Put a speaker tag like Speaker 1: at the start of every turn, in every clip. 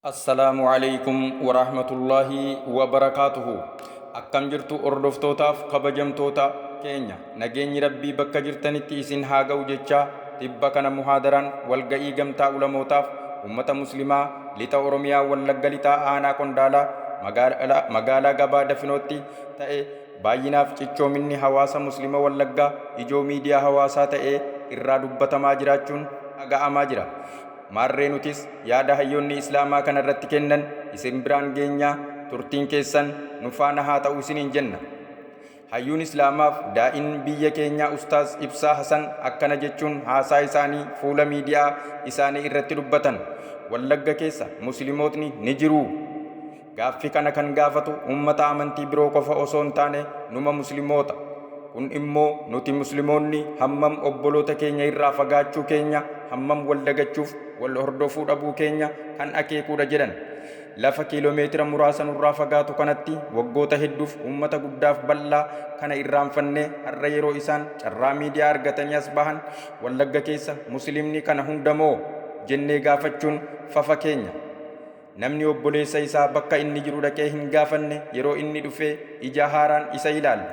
Speaker 1: Assalaamu Aleeykum Warahmatullaahi Wabarakaatuhu. Akkam jirtu hordoftootaaf kabajamtoota keenya, nageenyi Rabbii bakka jirtanitti isin haa ga'u jechaa, tibba kana muhaadaraan walga'ii gamtaa ulamootaaf ummata muslimaa lixa Oromiyaa Wallagga Lixaa aanaa Qondaalaa magaalaa Gabaa Dafinootti ta'e baay'inaaf cichoominni hawaasa muslima Wallaggaa ijoo miidiyaa hawaasaa ta'ee irraa dubbatamaa jiraachuun dhaga'amaa jira. Maarree nutis yaada hayyoonni Islaamaa kana irratti kennan isin biraan geenyaa turtiin keessan nu faana haa ta'u isiniin jenna. Hayyuun Islaamaaf daa'iin biyya keenyaa Ustaaz Ibsaa Hasan akkana jechuun haasaa isaanii fuula miidiyaa isaanii irratti dubbatan. Wallagga keessa Muslimootni ni jiruu? Gaaffi kana kan gaafatu ummata amantii biroo qofa osoo hin taane numa Muslimoota. Kun immoo nuti Muslimoonni hammam obboloota keenya irraa fagaachuu keenya, hammam wal dagachuuf wal hordofuu dhabuu keenya kan akeekuudha jedhan. Lafa kiiloomeetira muraasa nurraa fagaatu kanatti waggoota hedduuf ummata guddaaf bal'aa kana irraanfannee har'a yeroo isaan carraa miidiyaa argatanii as bahan Wallagga keessa Muslimni kana hunda moo? jennee gaafachuun fafa keenya. Namni obboleessa isaa bakka inni jiru dhaqee hin gaafanne yeroo inni dhufee ija haaraan isa ilaalla.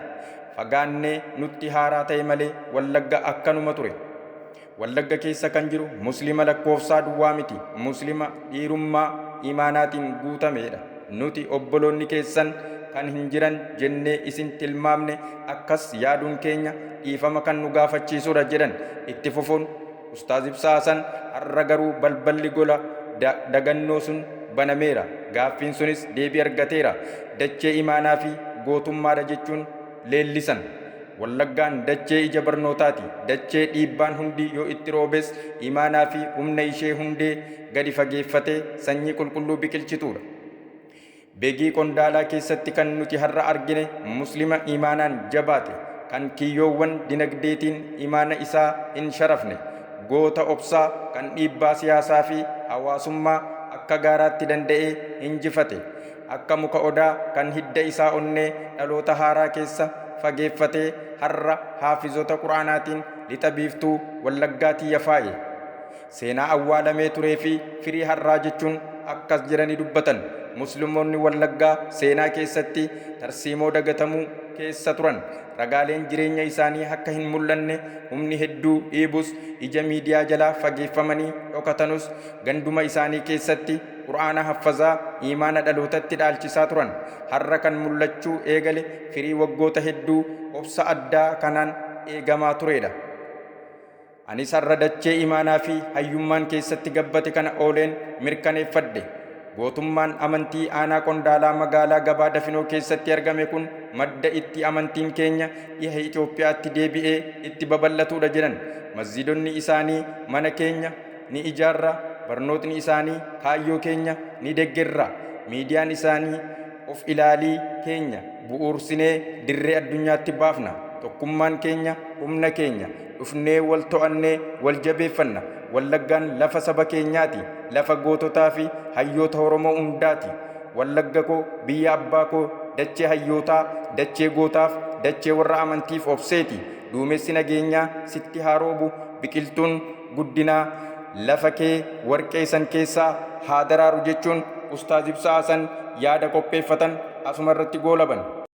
Speaker 1: Fagaannee nutti haaraa ta'e malee Wallagga akkanuma ture. Wallagga keessa kan jiru Muslima lakkoofsaa duwwaa miti, Muslima dhiirummaa imaanaatiin guutameedha. Nuti obboloonni keessan kan hin jiran jennee isin tilmaamne akkas yaaduun keenya dhiifama kan nu gaafachiisudha jedhan itti fufuun. Ustaaz Ibsaa Hasan har'a garuu balballi gola dagannoo sun banameera. Gaaffiin sunis deebii argateera. Dachee imaanaa fi gootummaadha jechuun leellisan. Wallaggaan dachee ija barnootaati. Dachee dhiibbaan hundi yoo itti roobes imaanaa fi humna ishee hundee gadi fageeffatee sanyii qulqulluu biqilchituudha. Begii Qondaalaa keessatti kan nuti har'a argine Muslima iimaanaan jabaate, kan kiyyoowwan dinagdeetiin imaana isaa hin sharafne, goota obsaa kan dhiibbaa siyaasaa fi hawaasummaa akka gaaraatti danda'ee hinjifate, akka muka odaa kan hidda isaa onnee dhaloota haaraa keessa fageeffatee har'a haafizota Qur'aanaatiin lixa biiftuu Wallaggaa tiyya faaye. Seenaa awwaalamee turee fi firii har'aa jechuun akkas jedhanii dubbatan, Muslimoonni Wallaggaa seenaa keessatti tarsiimoo dagatamuu keessa turan. Ragaaleen jireenya isaanii akka hin mul'anne humni hedduu dhiibus, ija miidiyaa jalaa fageeffamanii dhokatanus, ganduma isaanii keessatti Qur'aana haffazaa iimaana dhalootatti dhaalchisaa turan. Har'a kan mul'achuu eegale firii waggoota hedduu obsa addaa kanaan eegamaa tureedha. Anis har'a dachee imaanaa fi hayyummaan keessatti gabbate kana ooleen mirkaneeffadhe. Gootummaan amantii aanaa Qondaalaa magaalaa Gabaa Dafinoo keessatti argame kun madda itti amantiin keenya dhiha Itoophiyaatti deebi'ee itti babal'atuudha jedhan. Masjiidonni isaanii mana keenya ni ijaarra, barnootni isaanii kaayyoo keenya ni deggerra, miidiyaan isaanii of ilaalii keenya bu'uursinee dirree addunyaatti baafna. Tokkummaan keenya humna keenya. Dhufnee wal to'annee wal jabeeffanna. Wallaggaan lafa saba keenyaati. Lafa goototaa fi hayyoota Oromoo hundaati. Wallagga koo biyya abbaa koo dachee hayyootaa, dachee gootaaf, dachee warra amantiif obseeti. Duumessi nageenyaa sitti haa roobu, biqiltuun guddinaa lafa kee warqee san keessaa haa daraaru jechuun Ustaaz Ibsaa Hasan yaada qopheeffatan asuma irratti goolaban.